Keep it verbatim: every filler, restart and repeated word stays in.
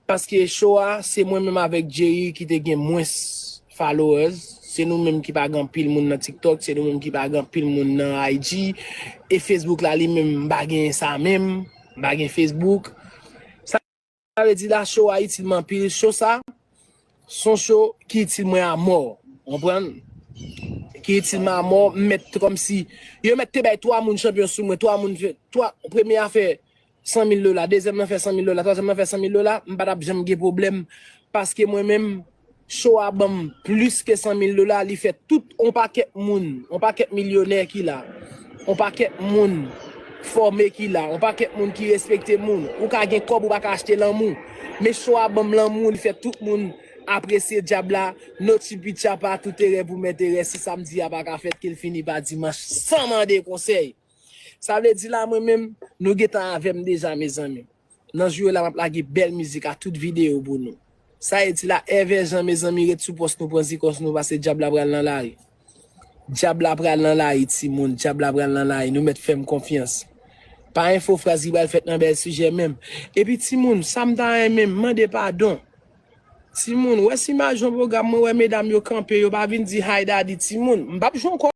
paske show a, se mwen menm avèk Jerry ki te gen mwens followers. Se nou menm ki pa gen anpil moun nan TikTok, se nou menm ki pa gen anpil moun nan I G. E Facebook la li menm, m pa gen sa menm, m pa gen Facebook. Sa vle di la, show a itil mwen anpil. Show sa, se yon show ki itil mwen a mò. Konprann? Ki itil mwen a mò, m mèt kòmsi, yo mèt te bay twa moun chanpyon sou mwen, twa moun fè, twa, premye a fè san mil dola, dezyèm nan fè san mil dola, twazyèm nan fè san mil dola, m pa t ap janm gen pwoblèm, paske mwen menm, show a ban m plis ke san mil dola, li fè tout on pakèt moun, on pakèt milyonè ki la, on pakèt moun fòme ki la, on pakèt moun ki respekte moun. Ou ka gen kòb, ou pa ka achte lanmou. Men show a ban m lanmou, li fè tout moun apresye dyab la, no chipi chapa, tout erè pou m enterè. Si samdi a pa ka fèt, ke l fini pa dimanch, san mande konsèy. Sa vle di la, mwen menm, nou gentan avè m deja, mezanmi. Nan jou yo la, m ap lage bèl mizik a tout videyo pou nou. Sa vle di la, Èvè Jan, mezanmi, ret sou pòs nou, pran zikòs nou, pase dyab la pral nan lari. Dyab la pral nan lari, timoun, dyab la pral nan lari, nou mèt fè m konfyans. Pa enfo fraz ki pral fèt nan bèl sijè menm. Epi timoun, sa m ta renmen, m mande padon. Timoun, wè si m al jwenn pwogram, mwen wè medam yo kanpe, yo pa vin di hi daddy, timoun, m p ap jwenn kòb.